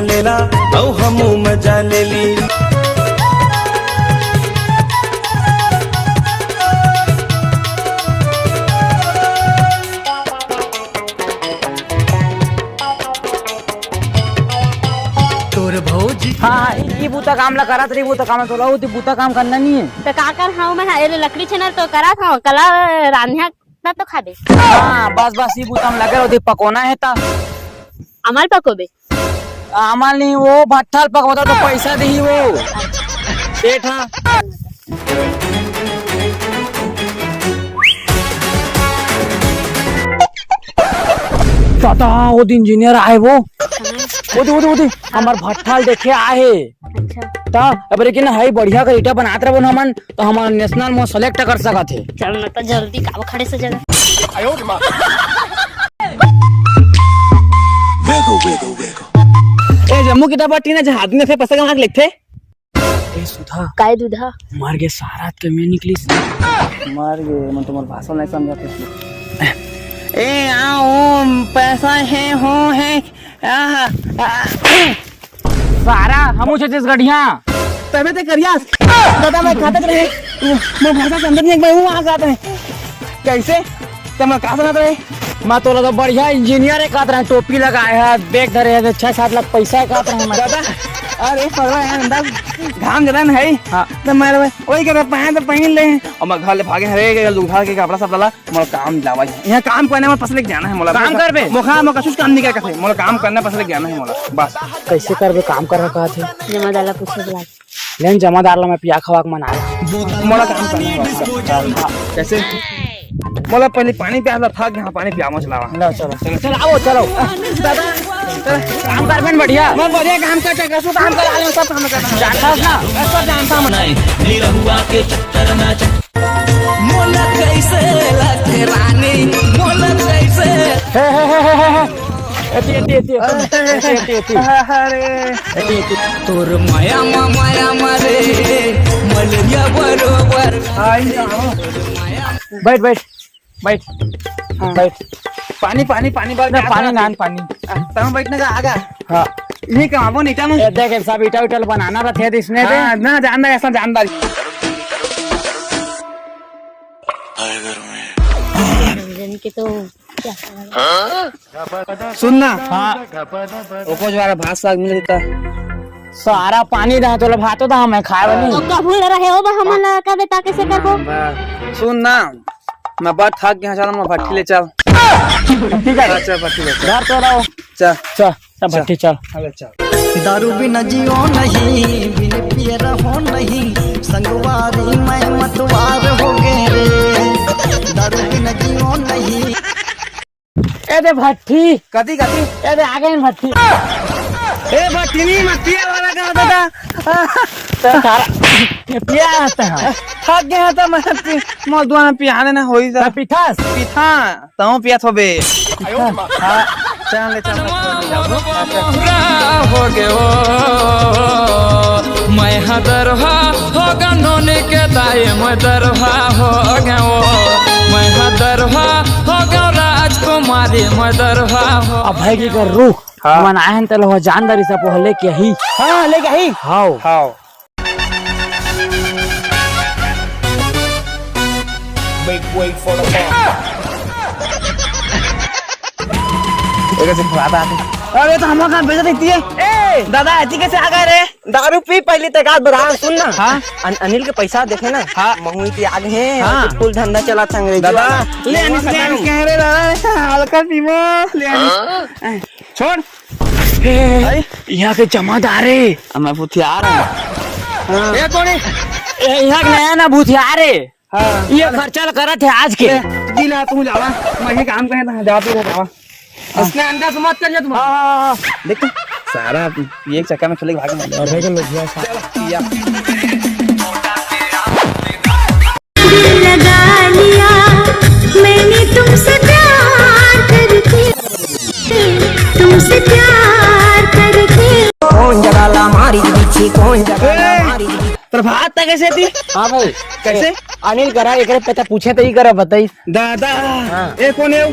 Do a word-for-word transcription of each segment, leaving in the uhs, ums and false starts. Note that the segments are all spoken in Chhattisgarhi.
लेला, अउ हमू मजा लेली। तोर भौजी। हाँ, हाँ, ई बूता काम ला करत रही, बूता काम ला तोला, वो तो बूता काम करना नहीं है। तो का कर हाँ, मैं हाँ, ये लकड़ी छेना तो करत हाँ, कला रांधिया ना तो खाबे। हाँ, बस, बस, ई बूता में लगे रहो, पकोना है ता। अमल पकोबे। अमल नहीं, वो भट्ठल पकवाता तो पैसा दी वो। सेठ हाँ। दादा, वो दिन इंजीनियर आए वो। वो दे, वो दे, वो दे। हमार भट्ठल देखे आए। अच्छा। ता, अब लेकिन हई बढ़िया कर ईटा बनात रहबो न हमन, तो हमन नेशनल में सेलेक्ट कर सकत हे। चल न, तो जल्दी काबो खड़े से जगह। ए, जम्मू किताब टीना जहाज में से पैसा कमा के लिखथे। ए, सुधा। काय दूधा? मर गे सारा, तो मैं निकलिस। मर गे, मैं तुम्हार भाषा नहीं समझा कुछ। ए, आओ, पैसा है, हो, है। आहा, आ, सारा, हमू छत्तीसगढ़िया। तबे ते करियास। दादा, मैं खाता रहे। मैं भाषा समझ नहीं, एक बार वो आ जाता है। कैसे? ते मैं कहा सुनात रहे? मैं तोला तो बढ़िया इंजीनियर है कहत रहे, टोपी लगाए है, बैग धरे है, छह सात लाख पैसा है कहत रहे मैं। दादा, अरे पगला यार, अंदर घाम जलन है। हाँ। तो मैं वही कहता, पहन तो पहन ले। और मैं घर ले भागे, हरे के लुघा के कपड़ा सब डाला, मोला काम लावा है। यहाँ काम करने में पसले जाना है मोला। काम करबे? मोखा, मोखा कुछ काम नहीं कर सकते। मोला काम करने पसले जाना है मोला, बस। कैसे करबे काम करना कहत है? जमा डाला कुछ लाग। लेन जमादार ला मैं पिया खवा के मना ले। मोला काम करना है बस। कैसे? मोला पहले पानी प्यास ला, थक गया, पानी पिया, मत लावा। लो, चलो, चलो, चलो, आओ, चलो। दादा, काम कर बन बढ़िया। मैं बढ़िया काम कर, कर, सु काम कर, आले सब काम कर। जानता है ना? सब जानता मैं। नहीं, निरहुआ के चक्कर में मोला कैसे लगे रानी, मोला कैसे। हे, हे, हे, हे, हे, हे। एती, एती, एती, एती। एती, एती, एती। अरे। एती, एती। तोर माया मा माया मारे, मलेरिया बरोबर। हाँ, ये आओ। बैठ, बैठ, बैठ, हाँ। बैठ। पानी, पानी, पानी, बस ना, पानी, नान पानी। हाँ, तम बैठने का आगा। हाँ। ये कमाबो नहीं, तम। ए, देख, सब ईटा उटा बनाना रहते हैं, इसने दे। हाँ, ना, जानदार, ऐसा जानदार। रंजन के तो सुन ना। हाँ। ओको जवारा भात साग मिल देता। सारा पानी रहा, तोला भातो दा, मैं खाए वाली। तो कबूल रहे हो बा, हमन ला का बेटा कैसे करबो? सुन ना, मैं बात थक गया, चल, मैं भट्ठी ले चल। ठीक है। हाँ, चल, भट्ठी ले चल। घर तो रहो। चल। चल, चल, भट्ठी चल। अरे, चल। दारू बिना जियो नहीं, बिन पिए रहो नहीं, संगवारी मैं मतवार हो गए रे। दारू बिना जियो नहीं। ए दे भट्ठी। कथी, कथी? ए दे आ गए भट्ठी। ए भट्ठी नहीं, मैं पिए वाला का दादा। तो सारा पिया आता है। थक गया था मैं पी-, मोर दुआ में पियाने ना होई जा। तो पीथस? पीथा, तहूँ पियत होबे। हाँ, चल ले, चल, चल, चल, चल। मोहरा हो गयो, मैं हदरहा हो गनोने के दाए, मैं दरहा हो गयो, मैं हदरहा हो गयो राजकुमारी, मैं दरहा हो। अब भाई की कर रुख, हाँ। मन आए हन तेला हो जानदारी से पहले के ही। हाँ, लेके ही। हाओ। हाओ। Make way for the bomb। एक ऐसे फुराता आते। अरे, तो हम लोग कहाँ बेइज्जत इतनी है? ए, दादा, ऐसी कैसे आ गए रे? दारू पी पहली तक आज बता, सुन ना। हाँ? अन-, अनिल के पैसा देखे ना? हाँ। महू इतनी आगे हैं, हाँ। कुछ फुल धंधा चला था अंग्रेजी दादा, वाला। ले अनिल से कह रहे दादा, हल्का पीमो, ले अनिल। हाँ? छोड़। ए, भाई? यहाँ के जमादार है। अब मैं भूतियार हूँ। हाँ। ये कौन है? ए, यहाँ के नया ना भूतियार है। हाँ। ये खर्चा करत है आज के। ले, जी ला, तू जावा। मैं ही काम करे था, जा तू जावा। इसने अंडा से मत कर जा तुम। हाँ, हाँ, हाँ। देख तो, सारा ये एक चक्कर में चले भाग में। और भाई को लग गया। चल, या। दिल लगा लिया मैंने तुमसे प्यार करके, तुमसे प्यार करके। कौन जगह ला मारी बिच्छी, कौन जगह ला ए, मारी बिच्छी। प्रभात तक ऐसे थी? हाँ भाई। कैसे? अनिल करा, एकरे पता पूछे तो ही करा, बताई। दादा, हाँ। ए कौन है?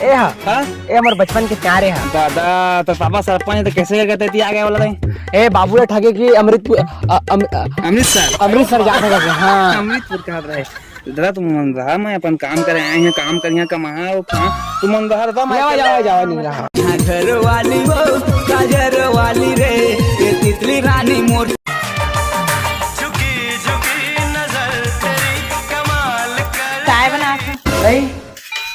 ए हा, हाँ? ए हमर बचपन के प्यारे हा। दादा, तो पापा सरपंच तो कैसे करके तेती आ गए वाला नहीं? ए बाबू ला ठगे कि अमृतपुर, अ, अम-, अ, अमृतसर। अमृतसर जाके करके, हाँ। अमृतपुर कहाँ रहे? दादा, तुम मन रहा, मैं अपन काम करे आए हैं, काम करिया, कमाहा, वो कहाँ? तुम मन रहा, दादा, मैं जावा, जावा, जावा, नहीं रहा। घर वाली वो, काजर वाली रे, ये तितली रानी मोर। झुकी झुकी नजर तेरी कमाल कर। चाय बना के। भाई,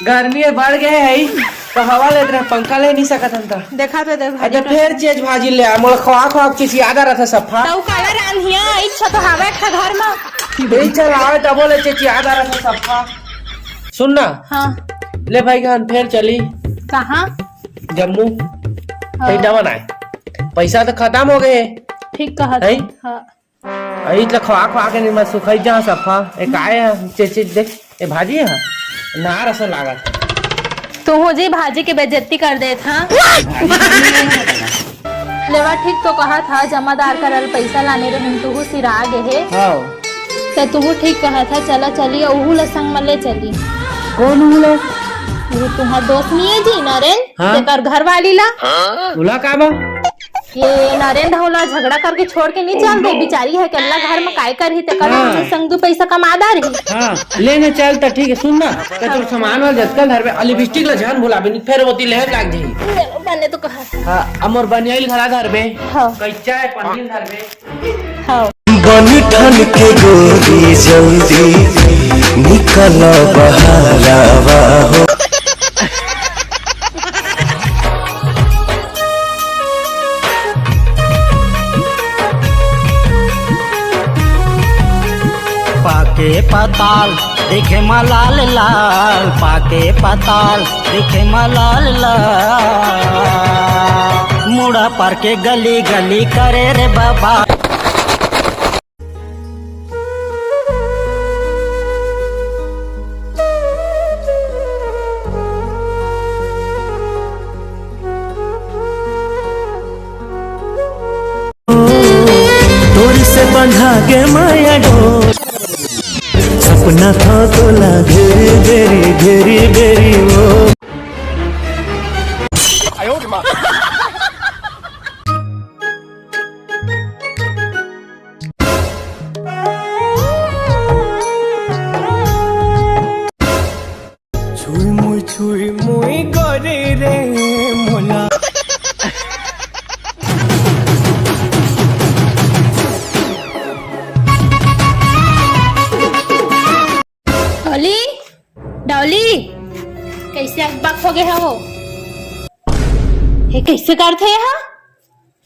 गर्मी है बढ़ गए है, तो हवा लेत रहे, पंखा ले नहीं सकत हन त। देखा तो दे भाजी अच्छा, का। फेर चीज भाजी ले आ, मोला खवा खवा के चीज याद आ रहा था सफा। तो काला रांधिया, इच्छा तो हवा एक घर में। नहीं चल आवे तबो ले चीज याद आ रहा था सफा। सुन ना। हाँ। ले भाई, खान फेर चली। कहाँ? जम्मू। हाँ। पैसा बनाए, पैसा तो खत्म हो गए। ठीक कहा है? हाँ। अरे, इतला खवा खवा के नहीं, मैं सुखाई जा सफा। ए, काय है? चे, चे, देख, ए, भाजी है? नार असन लागत। तू हो जी भाजी के बेइज्जती कर देत, हाँ? लेवा, ठीक तो कहा था, जमादार करल पैसा लाने रहिन, तुहू सिरा गे हे। हाँ। तो तुहू ठीक कहा था, चला चली, अउ उहू ला संग में ले चली। कौन उहू ला? वो तुम्हार दोस्त नहीं है जी, नरेन, हाँ। तेकर घर वाली ला। उला का बा? ये नरेंद्र होला झगड़ा करके छोड़ के नहीं चल दे, बिचारी है अकेला घर में काय करही, तेकर हाँ। संग दू पैसा कमा दा रही। हाँ, ले ना चल त ठीक है, सुन ना, त तोर सामान वाला जतका धरबे, आ लिपस्टिक ला झन भुलाबे, नहीं फेर ओती लेहर लाग जाही। बने तो कहा। हाँ, अमर बनियाइल घला धरबे, हाँ। कैचा है पंडिल धरबे। हाँ। बन ठन के गोरी जल्दी निकल बहरावा हो। पाके पताल देखे म लाल लाल, पाके पताल देखे म लाल लाल, मुड़ा पार के गली गली करे रे बाबा। तोर से बंधा गे माया डोर, सपना था तोला घेरी घेरी घेरी घेरी वो। छुई मुई छुई मुई करे रे मोला। डॉली, डॉली, कैसे अकबक हो गए हो? ये कैसे करथे हा?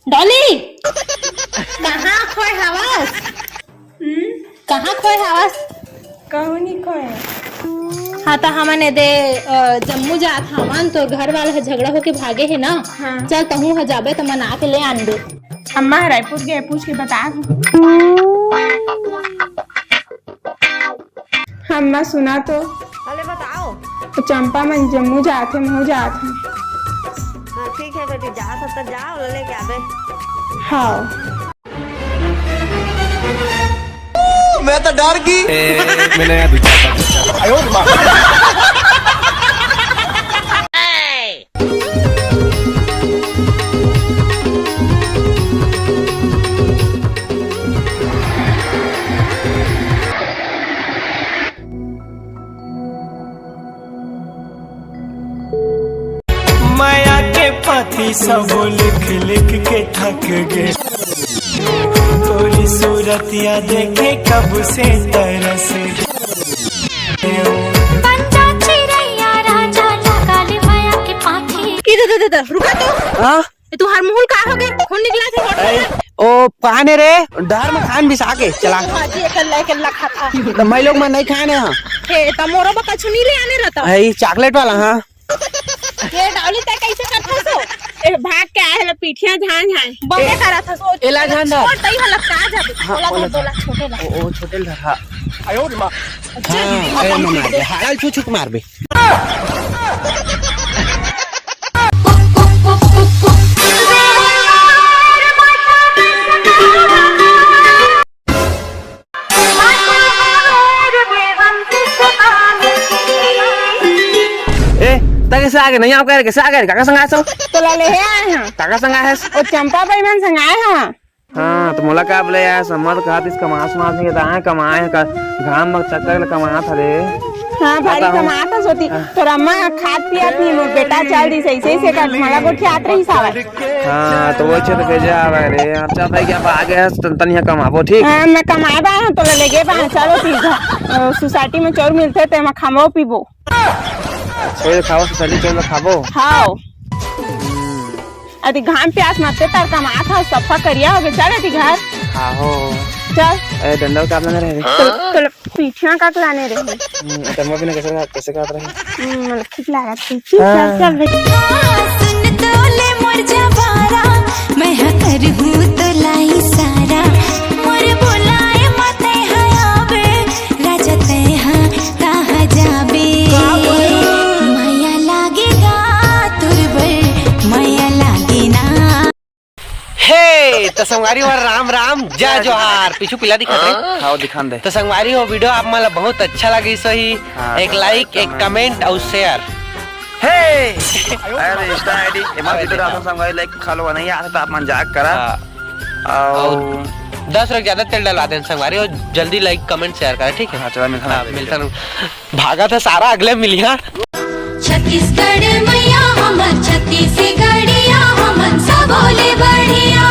डॉली, कहाँ खोए हवस? हम्म? कहाँ खोए हवस? कहूँ नहीं खोए। हाँ, त हमन एदे, अ, जम्मू जात हवन, तोर घर वाला ह झगड़ा होके भागे हे ना? हाँ। चल, तहूँ ह जाबे, त मना के ले आनबे। अम्मा ह रायपुर गए, पूछ के बता। अम्मा, सुना तो। अरे बताओ। तो चंपा मन जम्मू जात हे, महू जात हे। हाँ, ठीक है बेटी, जा सकता, जाओ, ले लेके आबे। हाँ। मैं तो डर गई। ए, मैंने यार दूसरा आयो रे माँ। माया के पाती सब लिख लिख के थक गए। तोरी सूरतिया देखे कब से तरस गए। पंजा चिरैया राजा लगा ले माया के पाती। इधर, इधर, इधर, रुका तो। हाँ? ये तुहार मुंह का हो गए? खून निकला था होटल में। ओ, कहाने रे? डहर में खान बिसा के चला। हाँ जी, एकल्ला, एकल्ला खाता। तो मैं लोग में नहीं खाने हाँ। हे, त मोरो बा कछु नहीं ले आने रहता। ए, ई चॉकलेट वाला हाँ। ये डॉली तय कैसे करता सो? ए, भाग के आए हला पीठिया झान झान। बने करा था सो। एला झान धा। छोड़ दई हला का जाबे। हाँ, ओला ओला धा, ओला छोटे ला। ओ, ओ, छोटे ला, हाँ। आयो रे माँ। हाँ, ए, मम्मा, हाल छू छू के मारबे। ए, तैं कैसे आगे नहीं आओ, कह रहे, कैसे आ गए? काका संग आए सो? तोला लेहे आए हंव। काका संग आए हस? ओ चंपा बई मन संग आए हंव। हाँ, त मोला का बोले यार, सम्मत कहा दिस कमास मास नहीं दाए कमाए का, घाम म चक्कर ले कमात हरे। हाँ, भारी बताओ। कमात हस होती। हाँ। तोर अम्मा खात पियत नहीं, मोर बेटा चल दिस, ऐसे, ऐसे कर, मोला गोठियात रहिस हावय। हाँ, त वो चल भेजा हवय रे। अब चल भाई, अब आ गए हस, तन, तन यहाँ कमाबो, ठीक? हाँ, मैं कमाए बा हंव, तोला लेगे बा हंव, चलो सीधा। अ, सोसाइटी में चौर मिलथे, तेमा खाबो पीबो। चौर खाबो, सोसाइटी चौर खाबो? हाँ। अति घाम प्यास मत ते, तार कमात हस, सफा करिया होगे, चल अति घर। आहो। चल। अरे डंडा उतार लेना रहे। तो, तो पीठिया का लाने रहे। हम्म, तो मैं भी ना कैसे, कैसे काट रहे। हम्म, मतलब ठीक लागत है। ठीक है, हाँ। चल बेटा। सुन तो ले मोर जवारा, मैं हा करहूँ तोला इशारा। मोर बुलाए मते हा आबे, राजा तैं हा कहाँ जाबे? का बोले? माया लागेगा तुरबर, माया लागे ना। हे, त संगवारी हो, राम राम, जय जोहार। पीछू पीला दिखत रहे। हाँ, वो दिखान दे। त संगवारी हो, video आप मन ला बहुत अच्छा लगिस होही, हाँ, एक तो like, like, एक comment। Comment अउ share। हे, अरे Insta ID, एमा अरे video हाँ। डालथन संगवारी, like follow नहीं आथे त आप मन जाके करा। हाँ। अउ अउ दस रुपये ज्यादा तेल डलवा देन संगवारी, अउ जल्दी like, comment, share करा, ठीक है? हाँ, चला मिलथन हाँ, अगले मिलथन। भागत हे सारा, अगले मिलिहा। छत्तीसगढ़ मैया हमर, छत्तीसगढ़िया हमन सबो ले बढ़िया।